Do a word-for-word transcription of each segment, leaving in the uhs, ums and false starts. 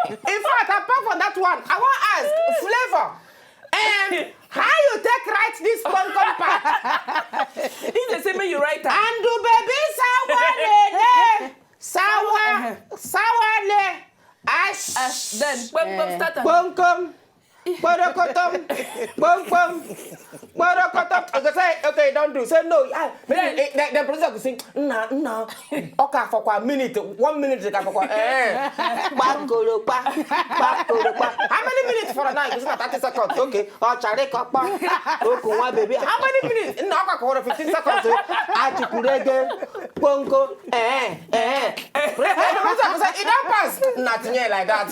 In fact, apart from that one, I wan ask Flavor, um, how you take write this pom pom part? If they say make you write am. And the baby sawa lele, sawa, sawa le, ash. Then pom pom start am. Pom pom, porokotom, pom pom, porokotom. Okay, say, okay, don't do. Say no. Ah, maybe Then- eh, the, the producer go sing, nna, nna. Okay, for kwa minute, one minute ka for kwa. Eh. Kpakoropa, kpakoropa. How many minutes for now? It's not thirty seconds. Okay. Oh, chare kapa. Oku nwa baby. How many minutes? No, okay, for fifteen seconds. Oh. Achukurege. Ponko. Eh, eh. Producer go say, it don't pass. Nothing here like that.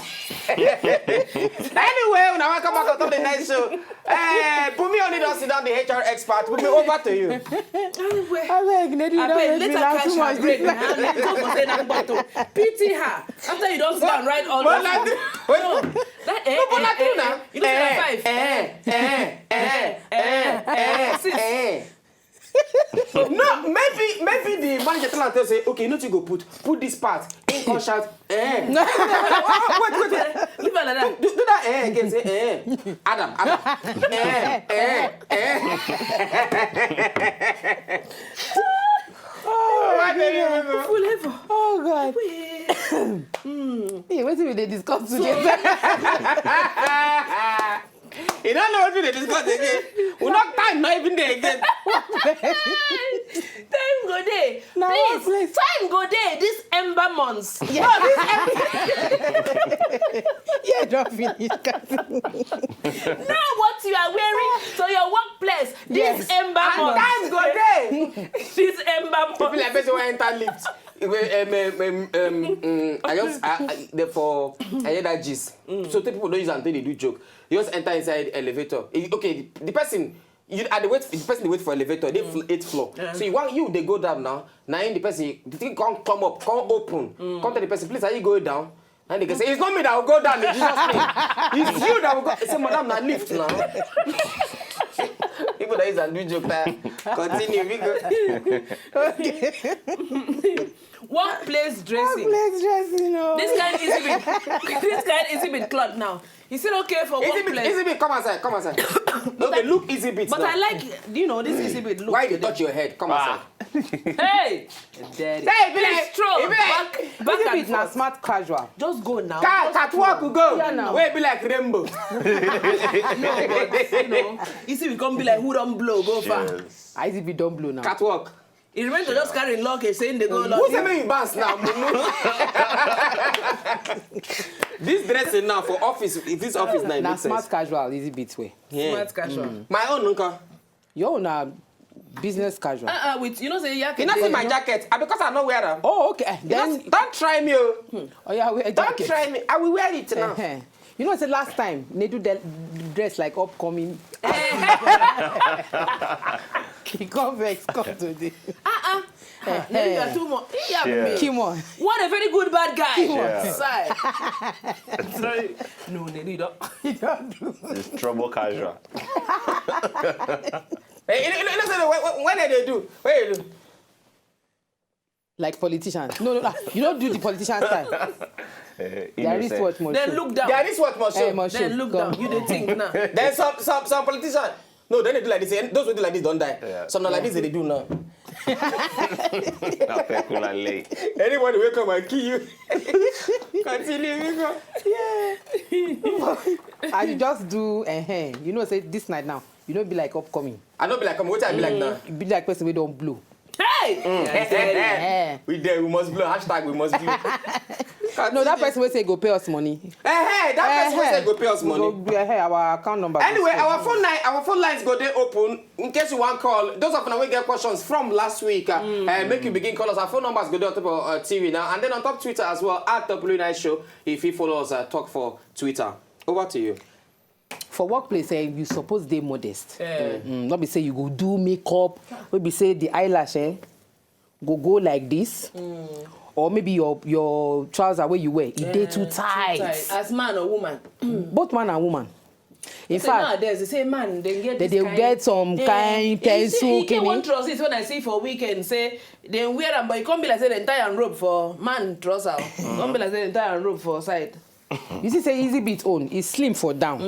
Anyway, una welcome back to the next show. Eh, Bumi only don sit down, the H R expert. Bumi, over to you. Anyway. Abeg, Nedi, you don Abeg, make me let her laugh catch too her much break. this time. Now, let's go for say na gbonto. Pity her. After you don sit down write all But those na things. wait, No, that eh, no, but na eh, true eh, na. eh. You know say na Eh, five. eh, eh, eh, eh, Six. eh. No, maybe maybe the manager tell am tell say, okay, you know what you go put, put this part. He come shout, eh. Wait, wait, wait. Leave her like that. Do, do that eh again. Say eh. Adam, Adam. Eh, eh, eh. Oh, my baby. Full level. Oh God. Wait. Hey, wetin we dey discuss today? You don't know what we dey discuss again. We not time not even there again. Time go dey. Na Please, workplace. Time go dey. This ember months. Yeah, don finish. Now what you are wearing to your workplace. This Yes. ember And months. Time go dey. This ember People like months. person wey enter lift. Wait, um, um, um, um, um, I just, I, I, therefore, I hear that gist. So tey people don use am take dey do joke. You just enter inside elevator. Eh, okay, the person, you are the wait, the person dey wait for elevator. Dey fl- eighth floor. So you want you dey go down now. Now the person, the thing come come up, come open, come tell the person, please, are you going down? And they can say, it's not me that will go down in Jesus' name. It's you that will go. Say, madam, na lift now. People that use and do joke that continue. We go. Workplace dressing. Let's dress, you know. This kind easy bit. This kind easy bit cloth now. Is it okay for Easy bit, workplace? Easy bit, come outside, come outside. Okay, look easy bit. But Now. I like, you know, this easy bit look. Why you dey touch your head? Come outside. Hey, Say, e be like, stroll e be like, back, back This and is na forth. Smart Casual. Just go now. Cat, Just catwalk go. go. Yeah, now. Wey be like rainbow. No, but you know, you see, we come be like who don't blow, go far. Easy bit don blow now. Catwalk. He remain to just carry luggage, saying they go Who luggage. say make you bounce now, mumu? This dressing now for office, if this office now, it Na makes Smart sense. Casual, easy bit way. Yeah. Smart casual. My own, nunka. Your own na business casual. Uh-uh, with, you know, say, yeah, You not see my jacket, and because I no wear am. Oh, okay. Eh, Don't, then don't try me, oh. Oh yeah, wear Don't jacket. Try me. I will wear it now. Eh-heh. You know, say last time they do the dress like upcoming. He come vex come today. Uh-uh. Maybe you are too much. Yeah, Yeah. me. Come on. What a very good bad guy. Yeah. Sigh. Sorry. No, no, you don't. He don't do. It's trouble casual. Hey, you know, you know, you know, when, when, when they do, when they do. Like politicians. No, no, no. You don't do the politician style. Eh, Their innocent. wristwatch must Then show. Look down. There is what must Eh, show. must Then show. Look Come. Down. You dey think now. There's some some some politician. No, they dey do like this. Eh, those who do like this don't die. Yeah. Some na like this they do now. Na peculiar lay. Anybody will come and kill you. Continue, we go. Yeah. And you just do, uh, you know, say this night now, you don't be like upcoming. I don't be like, come, what I be like now. You be like person we don't blow. Hey! Eh. We there, we must blow. Hashtag we must blow. No, that person will say go pay us money. Hey, hey, that person will Eh, say go pay us we money. Go, eh, our account number. Go Anyway, send. Our phone line, our phone lines go dey open in case you want call. Those of you wey get questions from last week, uh, uh, make you begin call us. Our phone numbers go dey on top of uh, T V now, and then on top Twitter as well at W Nine Show. If you follow us, uh, talk for Twitter. Over to you. For workplace, eh, you suppose dey modest. Eh. Mm, not be say you go do makeup. We be say the eyelash, eh, go go like this, or maybe your your trouser where you wear, it dey too Eh, tight. As man or woman. Both man and woman. In Say fact, nowadays, they say man, they get they this dey kind- get some Eh, kind eh, you see, pencil you get one kini. Trouser, is when I see for weekend, say they wear am, but you come be like say they tie am rope for man trouser. Come be like say they tie am rope for side. You see say Easy Beat own is slim for down,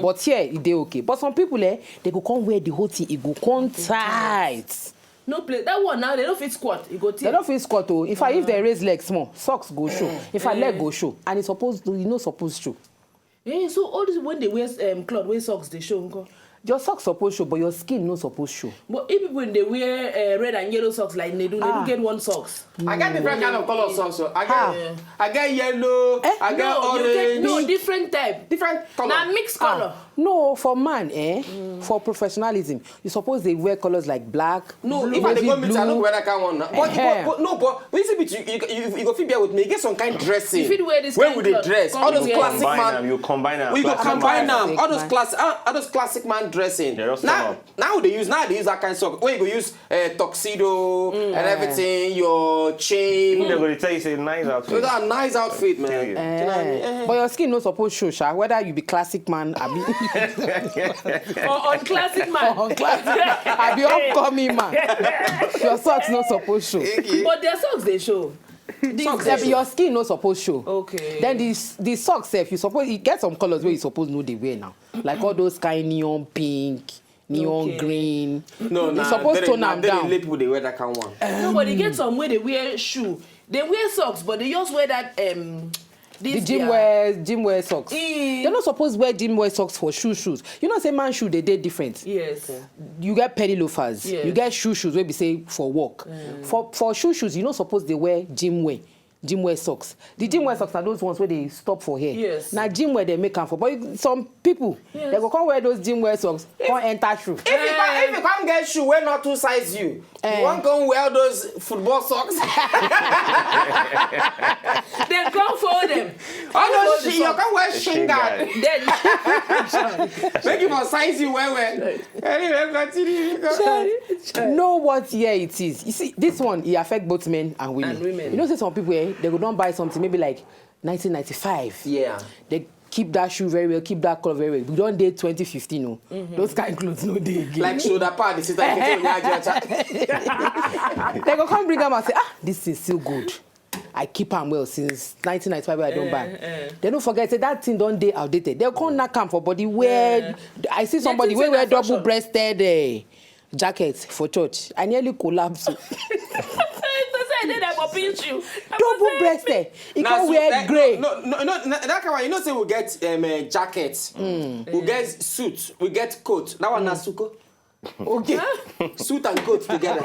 but here e dey okay. But some people, eh, they go come wear the whole thing, e go come tight. No play that one now. They don't fit squat. You go They tear. don't fit squat o. In fact, if they raise leg small, socks go show. In fact, leg go show, and e suppose to, e no suppose show. Eh, so all this when they wear um, cloth, wear socks, they show. Nko. Your socks suppose show, but your skin no suppose show. But if people when they wear uh, red and yellow socks like Nedu, they Ah. do get one socks. I get different kind of color socks. So I Ah. get, I get yellow. Eh? I get No, you orange. get no different type. Different color. Na mix color. No, for man, eh, for professionalism, you suppose they wear colors like black, No, blue, if I dey navy go meet, I no blue. go wear that kind of one. Now. But, Eh. but, but no, but but you see, but you, you, you, you go fit bear with me. You get some kind dressing. You fit wear this Where kind we dey cloth. dress. Come All those wear. Classic Combine man. Them, you combine them. We go Classic combine man. them. All those Man. class, ah, all those classic man dressing. They just Now, turn up. now they use now they use that kind of stuff. Where you go use uh, tuxedo and everything, your chain. They go to tell you say nice outfit. With that nice outfit, man. Tell you. You know what I mean? Eh. But your skin no suppose show, sha. Whether you be classic man, abi Or on classic man. on classic, abi upcoming man, your socks no suppose show. Eke. But their socks they show. This Socks Yeah, dey but your skin no suppose show. Okay. Then the the socks sef, you suppose you get some colors where you suppose know they wear now, like all those kind neon pink, neon Okay. green. No, You nah, suppose they- tone nah, am they down. Let people they wear that kind of one. Nobody get some where they wear shoe. They wear socks, but they just wear that um. The This gym their- wear gym wear socks. Eh. They no suppose wear gym wear socks for shoe shoes. You know say man shoe they dey different. Yes. You get penny loafers. Yes. You get shoe shoes wey be say for work. For for shoe shoes, you no suppose dey wear gym wear. Gym wear socks. The gym wear socks na those ones wey dey stop for hair. Yes. Na gym wear dey make am for. But some people, Yes. they go come wear those gym wear socks, come enter shoe. If you come, if you come get shoe where not two size you, Eh. you want come wear those football socks. Then come follow them. All Follow those the shoes, you socks. come wear shin guard. Then Make you for size you well well. Anyway, continue. Go. Know what year it is. You see, this one, e affect both men and women. And women. You know say some people, eh, they go don buy something, maybe like nineteen ninety-five. Yeah. They keep that shoe very well, keep that color very well. We don dey twenty fifteen o. Those kind clothes no dey again. Like shoulder pad, the sister. They go come bring am and say, "Ah, this thing still good. I keep am well since nineteen ninety-five wey I don buy." They no forget say that thing don dey outdated. They come knack am for body where I see somebody think wey say wear na fashion. Double breasted, eh, jacket for church. I nearly collapse. They say they go pinch you. Double breasted. He Nah, come so, wear eh, grey. No, no, no, no, that kind of one. You know, say we get um, uh, jacket, we get suit, we get coat. That one na suko. Okay. Suit and coat together.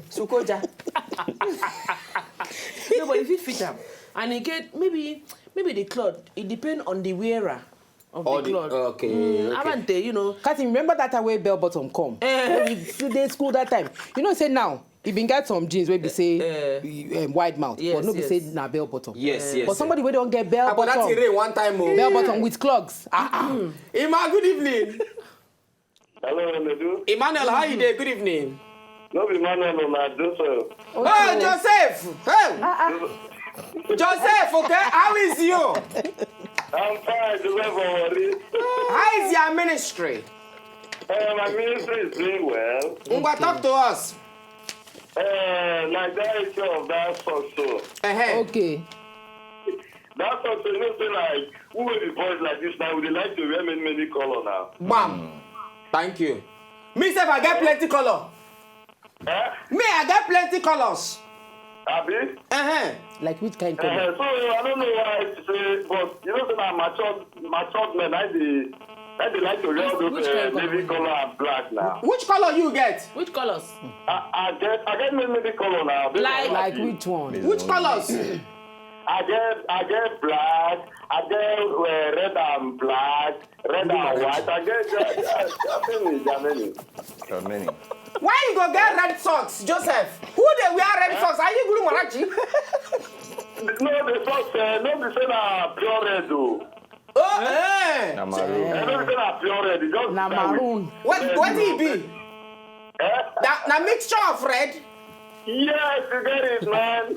Sukoja. No, but if it fit am, and again maybe maybe the cloth it depend on the wearer of All the the- cloth. okay, Mm, okay. Abante, you know. Can't remember that time wey bell bottom come. Eh. When we still dey school that time. You know say now, e bin get some jeans wey be say Eh. um, wide mouth, Yes, but no be yes. say na bell bottom. Yes, yes. But somebody wey don get bell Ah, but that bottom, thing rain one time. Oh. Bell bottom with clogs. Ah, ah. Ima, good evening. Hello, Emedu. Emmanuel, how you dey? Good evening. No be Emmanuel, na Joseph. Oh, Joseph. Hey. Joseph, okay, how is you? I'm fine, Joseph Owori. How is your ministry? Uh, my ministry is doing well. Ngwa, talk to us. Uh, like that issue of that socks, so Uh-huh. Okay. That socks, so you know, say like, who will be boys like this now? We dey like to wear many, many color now. Bam. Thank you. Me sef, I get plenty color. Eh? Me, I get plenty colors. Abi? Uh-huh. Like which kind color? Uh, so I don't know why to say, but you know, say na matured, matured men, I dey, I dey like to wear all those Which uh, kind of navy color and black now. Which color you get? Which colors? I, I get, I get many, many color now. Based on Like- what I Like see. Which one? Which colors? I get, I get black. I get uh, red and black. Red and white. I get, I, I, I many, I many. There are many. Why you go get red socks, Joseph? Who dey wear red socks? Are you Guru Marachi? No, the socks, uh, no be say na pure red o. Oh, eh. Na maroon. Eh, no be say na pure red. It's just Na that we- maroon. What, what he be? Eh? Na, na mixture of red. Yes, you get it, man.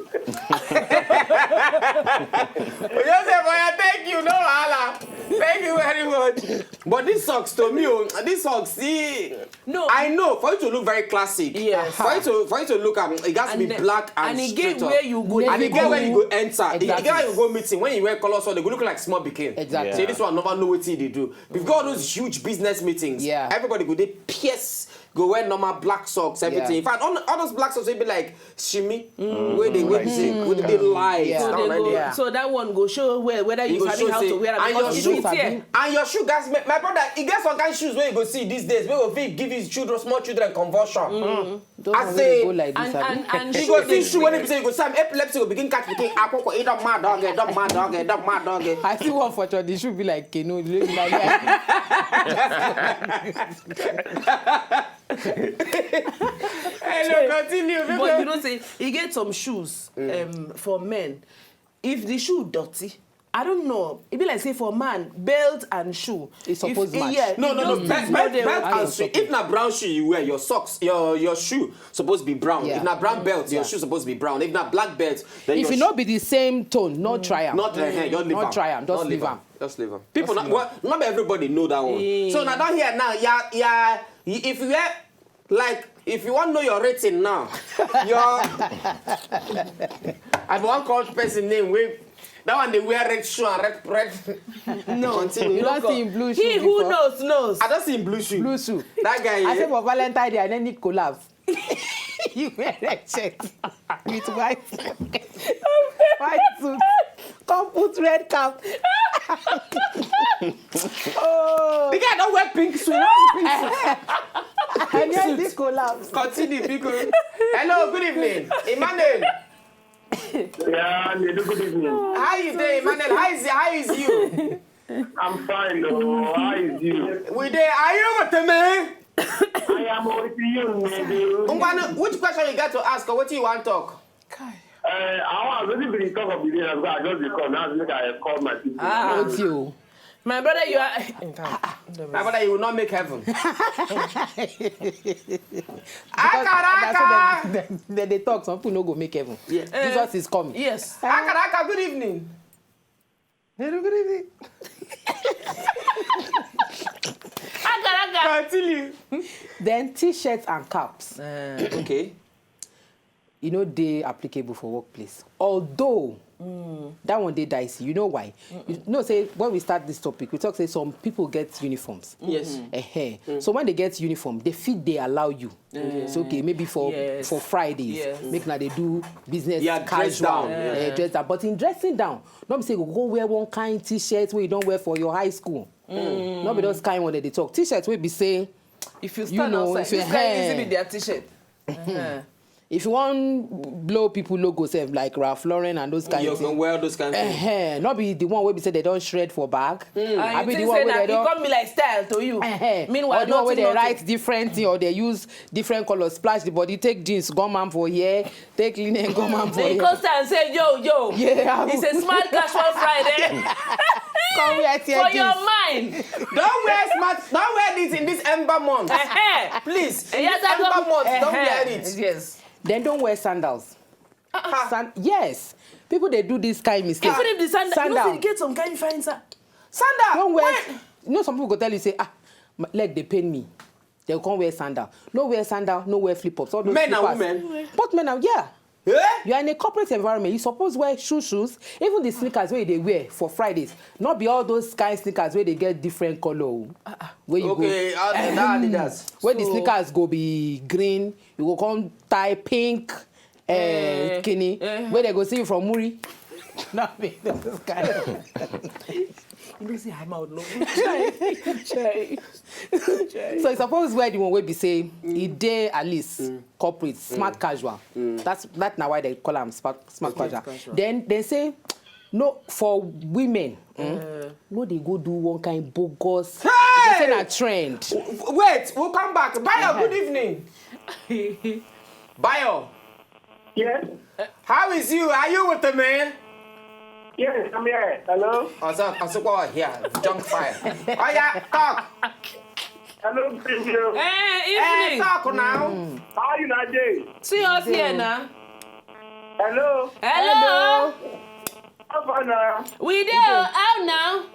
Joseph Oya, thank you, no wahala. Thank you very much. But this socks to me, oh, this socks, see, No. I know for you to look very classic. Yes. For you to for you to look, um, it has to be then- black and, and e straight get up. Where you go. And e get where you go Exactly. enter. E get where you go meeting. When you wear color, so they go look like small pikin. Exactly. Say this one never know what they do. We've got all those huge business meetings. Yeah. Everybody go they pierce, go wear normal black socks, everything. Yeah. In fact, all, all those black socks will be like shimmy, where they wear the same, where they light. Yeah. So, That they one, go, yeah. So that one go show where whether You you go sabi show how say, to wear am and your because shoe, it's here. And your shoe, guys, my, my brother, you get some kind of shoes where you go see these days, where you fit give his children, small children convulsion. Those I ones say- wey dey go like this. And Abi? and and You shoe go dey see shoe when you say you go see am epilepsy go begin catch pikin akwụkwọ ịdọ mmadụ oge ịdọ mmadụ oge ịdọ mmadụ oge. I see one for the shoe be like Keno. Look like Hello, continue. But you know say e get some shoes um, for men. If the shoe dirty, I don't know. E be like say for man, belt and shoe. E suppose If- match. Yeah, No, if no, no. those Belt, things belt, no dey belt okay. and shoe. If na brown shoe you wear, your socks, your your shoe supposed to be brown. Yeah. If na brown belt, your Yeah. shoe supposed to be brown. If na black belt, then If your e shoe- no be the same tone, no try am. Not uh, hey, don't leave No am. try am. Just Don't leave leave am. Just leave am. People, not, well, not everybody know that one. So now down here now, yeah, yeah. If you wear, like, if you want to know your rating now, your I want call person name. Wait, that one they wear red shoe and red red. No, continue. You don't see him blue shoe He who before. knows knows. I don't see him blue shoe. Blue shoe. That guy. I Eh? Say for Valentine Day, I then need collapse. You wear red shirt with white white suit. Come put red cap. Oh, The guy don't wear pink suit. Not pink suit. I need this collapse. Continue, people. Hello, good evening, Emmanuel. Yeah, Nedu, good evening. How you doing, Emmanuel? How is how is you? I'm fine, though. How is you? We there. Are you with me? I am with you, Nedu. Ngwana, which question you got to ask or what you want to talk? Uh, I was really been talk of the day. That's why I just dey come. Now make I call my people. Ah. Not you. My brother, you are. In fact, My brother, you will not make heaven. Because Akaraka. that's what they, they, they talk. Some people no go make heaven. Yeah. Jesus is coming. Yes. Akaraka, good evening. Hello, good evening. Agaraga. Continue. Then t-shirts and caps. Uh, Okay. E no dey applicable for workplace. Although that one dey dicey. You know why? You know say when we start this topic, we talk say some people get uniforms. Yes. Ehen. So when they get uniform, they fit dey allow you. It's okay, maybe for Yes. for Fridays, Yes. make na dey do business Yeah, dress casual, down. eh, dress down. But in dressing down, no be say you go wear one kind t-shirt wey you don wear for your high school. No be those kind one that they talk. T-shirt wey be say if you You stand know, outside, if you this kind hair- easy be their t-shirt. Uh-huh. if you wan blow people logo sef like Ralph Lauren and those kind You of can things. wear those kind of things. Ehen, no be the one wey be say they don shred for back. Ah, Abi you the think one say wey na they e don come be like style to you? Ehen. Meanwhile, Or the one wey nothing, they nothing. Write different thing or they use different colors, splash the body, take jeans, gum am for here, take linen, gum am for They here. come stand and say, yo, yo, Yeah. It's a smart casual Friday. Come wear tear For your jeans. Mind. Don't wear smart. Don't wear this in this ember month. Eh-heh. Please. In Yes, this I ember don't- month, don't eh-heh. Wear it. Yes. Then don't wear sandals. Ah. San- yes, people dey do this kind mistake. Even if the sandal, you know, Sandal. Say you get some kind fine sandal. Sandal. Don't wear. Wait. You know, some people go tell you say, ah, my leg dey pain me. They come wear sandal. No wear sandal. No wear flip flops. All those Men and slippers. Women. Both men and yeah. Eh? You are in a corporate environment. You suppose wear shoe shoes. Even the sneakers wey you dey wear for Fridays, not be all those kind sneakers wey dey get different color. O. Wey you Okay, go, uh, that Adidas. Where the So- sneakers go be green, you go come tie pink, uh, Eh, skinny. eh. Where they go see you from Muri. Not be those kind. You know, see, I'm out. No. Chai. Chai. Chai. So you suppose wear the one wey be say e dey at least corporate, smart casual. That's that na why they call am smart, smart casual. Casual. Then they say no for women. Mm, no, they go do one kind bogus. Hey! They say na trend. W- Wait, we'll come back. Bayo, good evening. Bayo, Yes, how is you? Are you with the man? yes, I'm here. Hello? Ozo, Ozo, here. Junk fire. Oh yeah, talk. Hello, Priscilla. Eh, Eh, evening. Talk now. How you na dey? See us here now. Hello. Hello. How far na? We dey o, how now?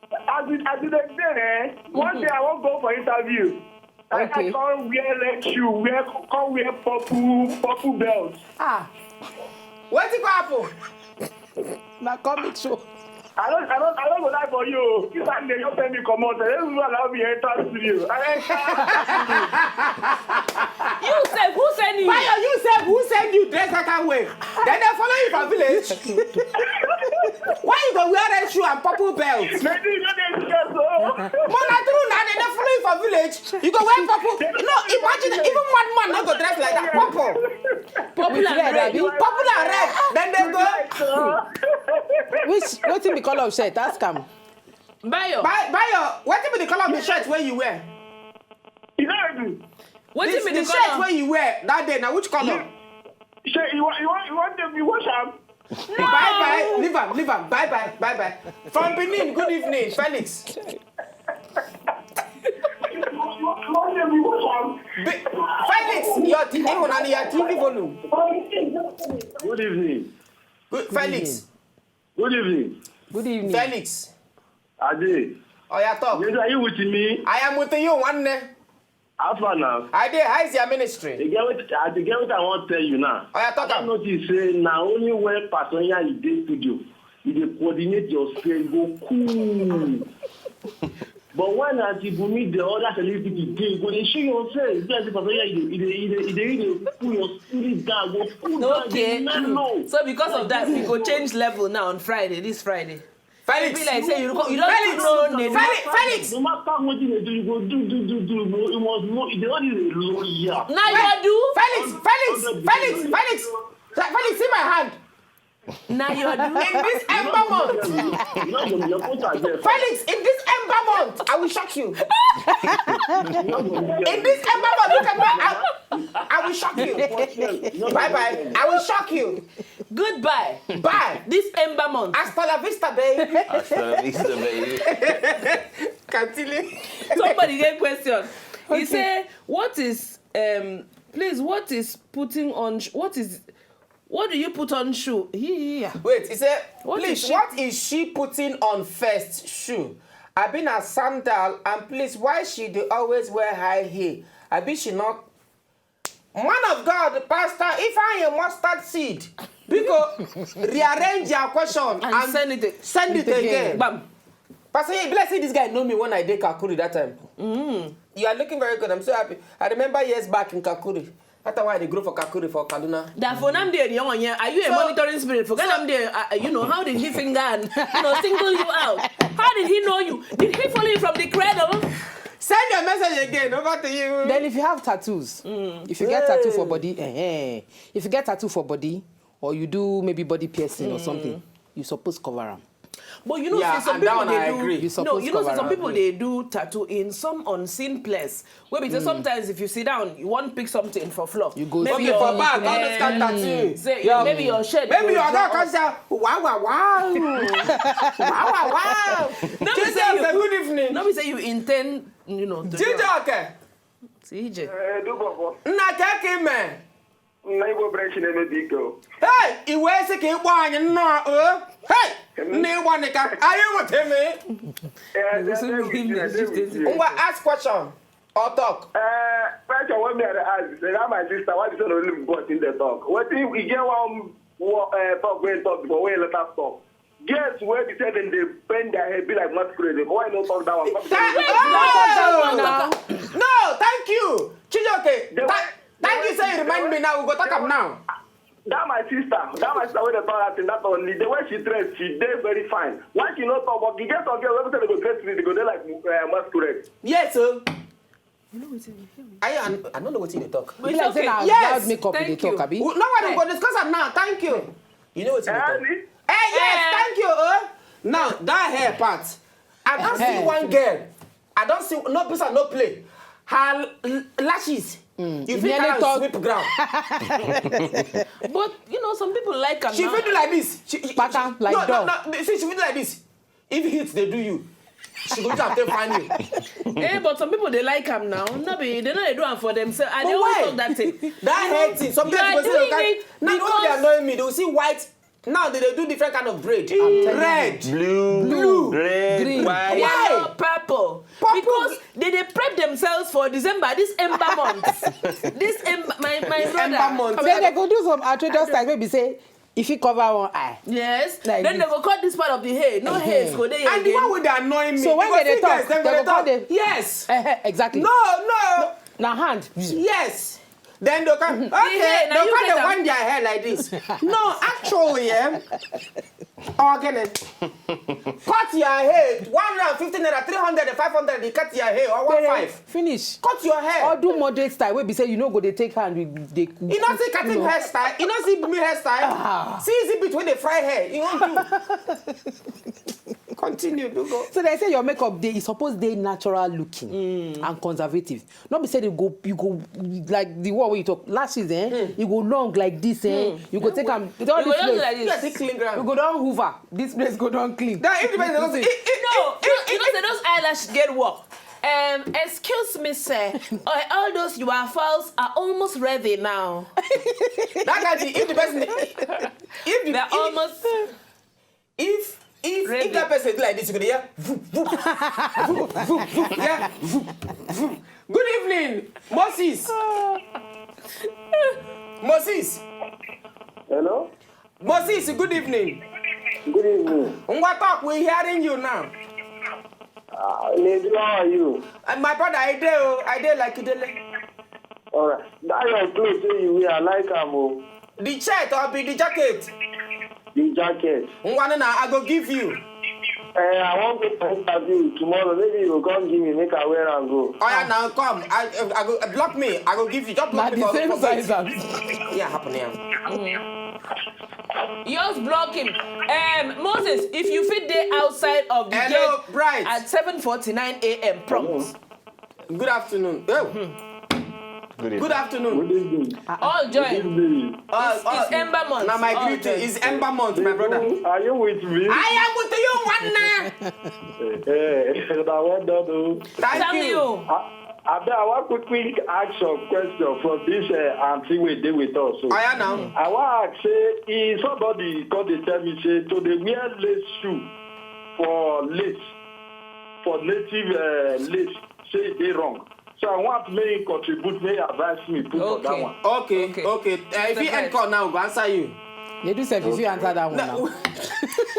As you as you dey dey eh, one day I wan go for interview. I Okay. I come wear red shoe, wear come wear purple purple belt. Ah, Wetin go happen? na comic show. I don't I don't I don't go lie for you. This time they just tell me come out. They don't even allow me enter studio. I enter. You sef, who send you? Bayo, you sef, who send you dress that kind way? Then they follow you for village. Why you go wear red shoe and purple belt? Maybe you know they do that so. But na true na, then they follow you for village. You go wear purple. No, imagine even madman no go dress like that. Purple. Purple and Red, red. abi? Purple and red. Then they go. Which wetin be color of shirt? Ask am. Bayo. Buy buy your wetin be the color of the shirt wey you wear? You know what I mean? Wetin This, be the the shirt color? Wey you wear that day na which color? Say you want you want you want them to wash am. Bye bye, leave am, leave am. Bye bye, bye bye. From Benin, good evening, Felix. You want you want them to wash am. Be, Felix, your T V on and your T V volume. Good evening. Good, Felix, Good evening. Good evening. Felix. Ade. Oya talk. Yes, are you with me? I am with you, one. How far now? I dey. How is your ministry? You get what I dey get what I want to tell you now. Oya talk I am. Notice say na only when Pastor Yanya dey studio, he dey coordinate your spirit go cool. But when Auntie Bumi, the other celebrity dey, go dey show your face. Just like Pastor Yanya, he dey he dey he dey he dey cool your spirit down, go cool down, Okay. Dey mellow. So because of that, we go change level now on Friday, this Friday. Felix. Be like say you go, you don't Felix. know name. Felix. Felix. No matter wetin you dey do, you go do do do do. You must know you dey only dey loyal. Now you do. Felix. Felix. Felix. Felix. Felix, see my hand. Now you do. In this ember month, You know, you put am there. Felix, in this ember month, I will shock you. In this ember month, look at my, I, I will shock you. Bye bye. I will shock you. Goodbye. Bye. This ember month. Hasta la vista, baby. Hasta la vista, baby. Continue. Somebody get question. He say, "What is um? Please, what is putting on? Sh- What is? What do you put on shoe? Yeah. Wait, he said, What is please, she- what is she putting on first shoe? I been a sandal, and please, why she dey always wear high heel? I be she not. Man of God, Pastor, if I am mustard seed, because rearrange your question and, And send it. Send it It again. Again. Bam. Pastor, yeah, be like say this guy know me when I dey Kakuri that time. Mm. You are looking very good. I'm so happy. I remember years back in Kakuri. That's why I dey grow for Kakuri for Kaduna. That for Namdi and Yawanya, are you a So- monitoring spirit? For Namdi, uh, you know, how did he finger and you know single you out? How did he know you? Did he follow you from the cradle? Send your message again. Over to you. Then if you have tattoos, if you get tattoo for body, eh, eh, if you get tattoo for body, or you do maybe body piercing or something, you suppose cover am. But you know, Yeah, say some and that people one they I do. agree. You No, suppose you know, say cover some am. People they do tattoo in some unseen place. Where because sometimes if you sit down, you want pick something for floor. You go Maybe see Okay, your, for back, all those eh, kind tattoo. Say, Yeah. maybe your shirt. Maybe go your draw dog can say, wow, wow, wow. Wow, wow, wow. No, Teacher, say you- good evening. No, we say you intend, you know. To Teacher, draw. Okay. C J. Eh, do bobo. Nna keke me. Na Igbo branch na-eme biko. Hey, iwe sị ka ịkpọ anyị nnọọ o. Hey, nna ịgba nịka, anyị nweta m. Eh, they, they with you, they with you. Ngwa, ask question or talk. Eh, question wey me I dey ask, say that my sister, why this one only got in the talk? Wetin e get one wo- eh, talk wey talk before wey later stop. Girls wey be say dem dey bend their head be like masquerade. Why you no talk that one? Thank Wait, no, no, no, no, thank you. Chijoke, The tha- thank you say you remind me now. We go talk am now. That my sister, that my sister wey dey talk that thing, that one, the way she dress, she dey very fine. Why she no talk? But e get some girls wey be say dem go dress me, dem go dey like uh, masquerade. Yes, sir. I, I, I don't know what you talk. But Be it's like say okay. na Yes, loud makeup we dey thank talk, you. abi? No one go discuss am now. Thank you. You know what you Eh, talk. ni- Eh, yes, Eh. thank you. Uh. Now that hair part, I don't see Eh. One girl. I don't see no person no play. Her l- lashes. You It fit nearly her talk- sweep ground. But you know, some people like am She now. fit do like this. She, she, Pack am like no, dog. No, no, see, she fit do like this. If heat they do you, She go use am take find you. Eh, but some people dey like am now. No be, they no dey do am for themselves. I But dey always why? Talk that thing. That head thing. Sometimes You are you go say, doing okay, it now the one wey dey because annoy me, they will see white. Now they dey do different kind of braid. Red. Blue, Blue. red, Green. white. Why? Yellow, purple. Purple. Because they dey prep themselves for December, this ember month. This ember, my my brother. Ember month. Then they go do some outrageous style, maybe say, if you cover one eye. Yes. Like Then this. They go cut this part of the hair. No hair is go there And the again. One wey dey annoy me. So when Because they dey see girls, talk, dem go they dey go call talk. Them. Yes. Eh, eh, exactly. No, no. Na hand. Yes. Then they come. Okay. Yeah, now They you come get dey am. Wind their hair like this. No, actually, yeah. Or again, cut your hair. One round, fifteen naira, three hundred, five hundred. You cut your hair, or one five. Finish. Cut your hair. Or do moderate style. Wey be say you no go dey take hand with the. You know see cutting hairstyle. You know see me hairstyle. Ah. See is it between the fry hair. You want to continue to go. So they say your makeup dey e suppose dey natural looking and conservative. No be say they go you go like the one wey you talk lashes eh you go long like this eh you go take am all You go this just do place like You this. are still clean you ground. go don hoover this place go don clean. That if the person doesn't. It, it, No, no, you know say those eyelash get work. Um, excuse me, sir. Uh, all those your files are almost ready now. That guy, if the person, if the, They're if, almost. if if Ready. If that person do like this, you go dey hear. Voop, voop, voop, voop, yeah, voop, voop. Good evening, Moses. Moses. Hello? Moses, good evening. Good evening. Ngwa talk, we hearing you now. Uh, Lady, how are you? And my brother, I dey, oh, I dey like Idele. All right. That your clothes wey you wear, I like am o. The shirt or be the jacket? The jacket. Ngwa na, I go give you. Eh, I wan go for interview tomorrow. Maybe you go come give me, make I wear am go. Oh yeah, now come. I, I go block me. I go give you. Just Na block me the for, same for size gate. As. Yeah, happen here. Yours block him. Um, Moses, if you fit dey outside of the Hello, gate Bright. At seven forty-nine a m prompt. Good afternoon. Oh, Good evening. good afternoon. Good evening. All Good join. Evening. Uh, It's, it's Ember month. Now my All greeting join. Is Ember month, my brother. Are you with me? I am with you, one. Eh, eh, na well done o. Thank Tell you. you. I, I, I wan quick quick ask some question from this uh, aunty wey dey with us. So. I am now. I wan ask say if somebody come dey tell me say to dey wear lace shoe for lace for native uh, lace say e dey wrong. So I want make you contribute, make you advise me put for that Okay. One. Okay, Okay. Okay. Uh, if you Mister end call now, go answer you. They do self if you answer that one now.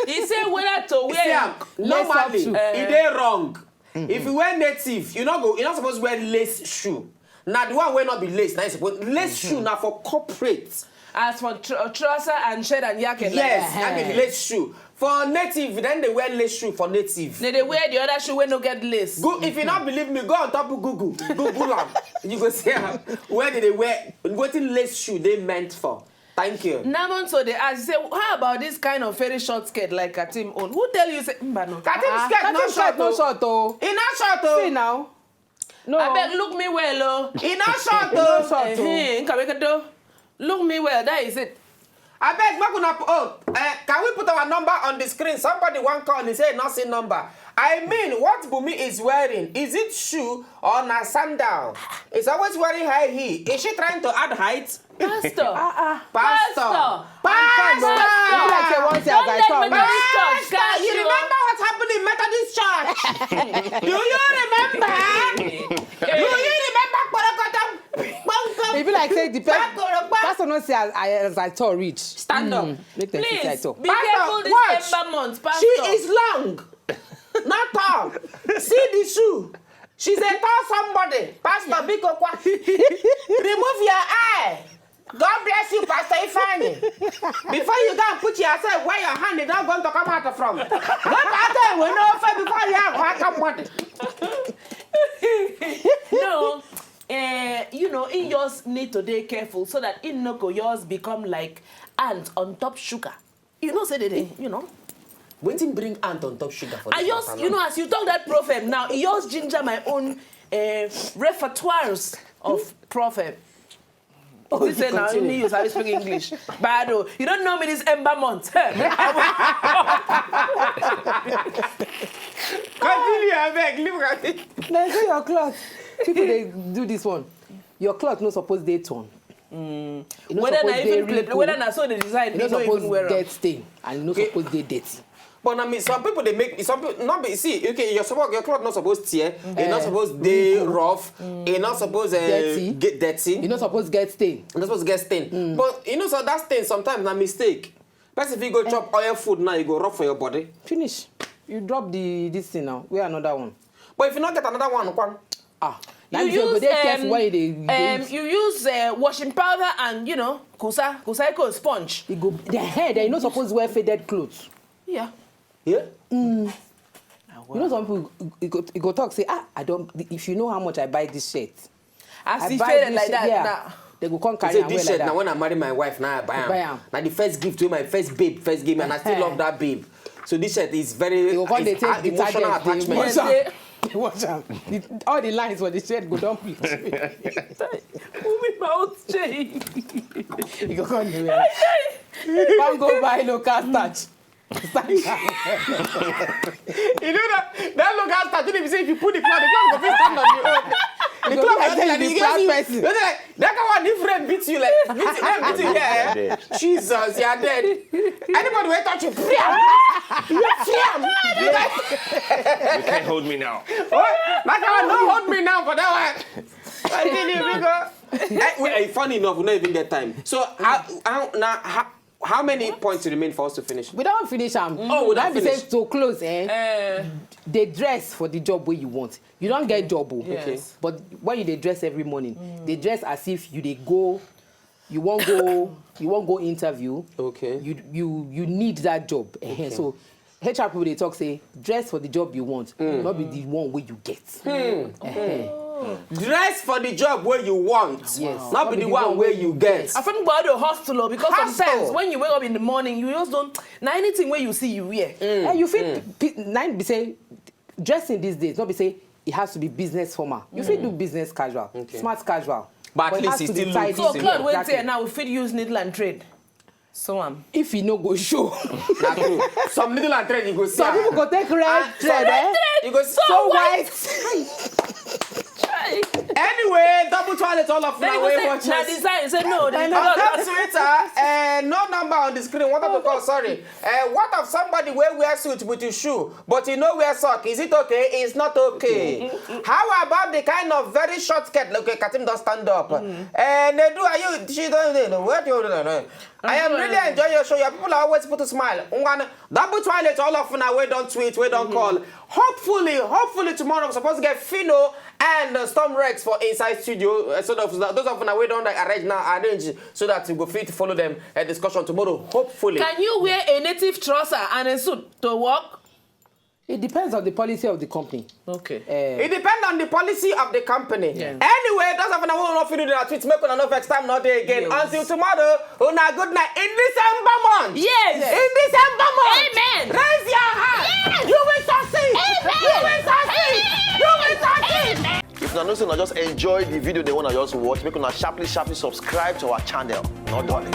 He say whether to You see, wear. um, normally, Lace up it dey wrong. If you wear native, you no go. You not supposed to wear lace shoe. Now the one wey not be lace, now you suppose lace shoe now for corporate. As for tr- trouser and shirt and jacket. Yes, Like, I mean lace shoe. For native, then they wear lace shoe for native. They dey wear the other shoe wey no get lace. Go if you not believe me, go on top of Google. Google am. You go see am. Where did they wear? Wetin lace shoe they meant for? Thank you. Namon so dey ask say how about this kind of very short skirt like Katim own? Who tell you say mba no? Katim Ah, skirt no Katim short skirt no o. Short o. E no short o. See now. No. Abeg look me well o. E no short No o. short o. Ehe, nka weke do. Look me well, that is it. Abeg make una put. Oh, uh, can we put our number on the screen? Somebody wan call and say not see number. I mean, what Bumi is wearing, is it shoe or na sandal? He's always wearing high heel. Is she trying to add height? Pastor. Ah ah. Pastor. Pastor. Pastor. Be like say once as I Don't talk let reach. Methodist church Pastor, catch you you. Remember what happened in Methodist church? Do you remember? Do you remember? Kporokotom, kpomkom, E be like say the pe- kpakoropa? Pastor no see as I as I talk reach. Stand up. Make them see say I Please talk. be Pastor, careful this watch. Ember month, Pastor. She is long, not tall. See the shoe. She's a tall somebody. Pastor Biko Kwa. Remove your eye. God bless you, Pastor Ifeanyi. Before you go and put yourself where your hand is not going to come out from. Look at them, we know faith before you have come money. No, eh, you know, in yours need to dey careful so that in no go yours become like ant on top sugar. You know, say they, dey, you know. Wetin bring ant on top sugar for I just, you know, as you talk that proverb now, it just ginger my own uh, repertoires of proverb. Oh, you say now continue. Me, you sabi speak English. Bad oh. You don't know me this Ember month. I will- Continue, abeg, leave am. Na so your cloth. People dey do this one. Your cloth no suppose dey torn. E no Whether na suppose dey even play, wrinkle. Whether na so the design, E they no no even suppose wear am. get stain and e no Okay. Suppose dey dirty. But I mean, some people they make some people not be see, okay, your support, your cloth not supposed to tear, it not Eh, supposed to rough, it not supposed uh, Dirty. Get dirty. E no suppose get stain. It not supposed to get stain. But you know, so that stain sometimes na mistake. Person if you go chop oil food now, you go rub for your body. Finish. You drop the this thing now. Wear another one. But if you not get another one, kwan. Ah. You That means you go use dey careful um, when you dey. um, you use uh, washing powder and you know kusa kusaiko sponge. E go the hair. Then you no suppose wear faded clothes. Yeah. Yeah. You know some people e go, e go talk say, ah, I don't. If you know how much I buy this shirt, As I he buy faded this like shirt, that. Yeah. Nah. They go come He carry say am this wear shirt like now that. When I marry my wife now I buy am. Buy am. Now the first gift wey my first babe first give me and I still love that babe. So this shirt is very You go come dey it's take a- emotional detergent, dey attachment. wash Yeah, am. Dey wash am. The- All the lines for the shirt go don bleach. Moving mouth change. You go come dey wear. Come go buy local starch. Starch am. You know that that local starch. You know, if you say if you put the cloth, the cloth go fit stand on your own. The You go cloth be like go say like you be this, proud you- person. you know that that kind one if rain beat you like beat you, rain beat you here. Eh? Jesus, you are dead. Anybody wey touch you, free am, free am. You can't hold me now. Oh, that kind one no hold me now for that one. I tell you, because eh, wait, eh, funny enough, we no even get time. So how, how now? How, how many points remain for us to finish? We don finish am. Oh, we don That be say finish. To close, eh? Uh, Dey dress for the job wey you want. You don get job o. Yes. But when you dey dress every morning, dey dress as if you dey go, you wan go, you wan go interview. Okay. You you you need that job. Ehen. So H R people dey talk say dress for the job you want, not be the one wey you get. Ehen. Dress for the job where you want, Yes. not be the one where you get. I think about the hostel o, because Hostel. Sometimes when you wake up in the morning, you just don't. Now anything where you see, you wear. Eh, you fit pe- na im be say dressing these days, not be say it has to be business formal. You fit do business casual, smart casual. But at it least has it to be still tidy. looks So Exactly. Cloud went here now. We fit use needle and thread. So am. If e no go show. Na true. Some needle and thread you go see. Some am. People go take red Ah, thread, eh? You go see. So white. Chai. Anyway, double toilet all of Then now you go wey say watch na us. Design. Say no. They On no, top Twitter, uh, no number on the screen. What of the call? Sorry. Uh, what of somebody wey wear suit with his shoe, but he no wear sock? Is it okay? It's not okay. How about the kind of very short skirt? Look, okay, Katim don stand up. Uh, Nedu, are you? She don't know what you don't know. I am really enjoying your show. Your people are always put a smile. Ngwan, double toilet all of now. We don't tweet. We don't call. Hopefully, hopefully tomorrow we're supposed to get Fino and uh, Storm Rex for inside studio. Uh, so those, those of now we don't like, arrange now, arrange so that we go fit follow them a discussion tomorrow. Hopefully. Can you wear a native trouser and a suit to work? It depends on the policy of the company. Okay. Eh, It depends on the policy of the company. Yeah. Anyway, those of now who don't fit do that tweet, make una no vex time, not day again. Yes. Until tomorrow, una good night in December month. Yes. In December month. Amen. Raise your hand. Yes. You will succeed. Amen. You will succeed. You will succeed. If una know say una just enjoy the video, they wanna just watch, make una sharply, sharply subscribe to our channel. Not darling.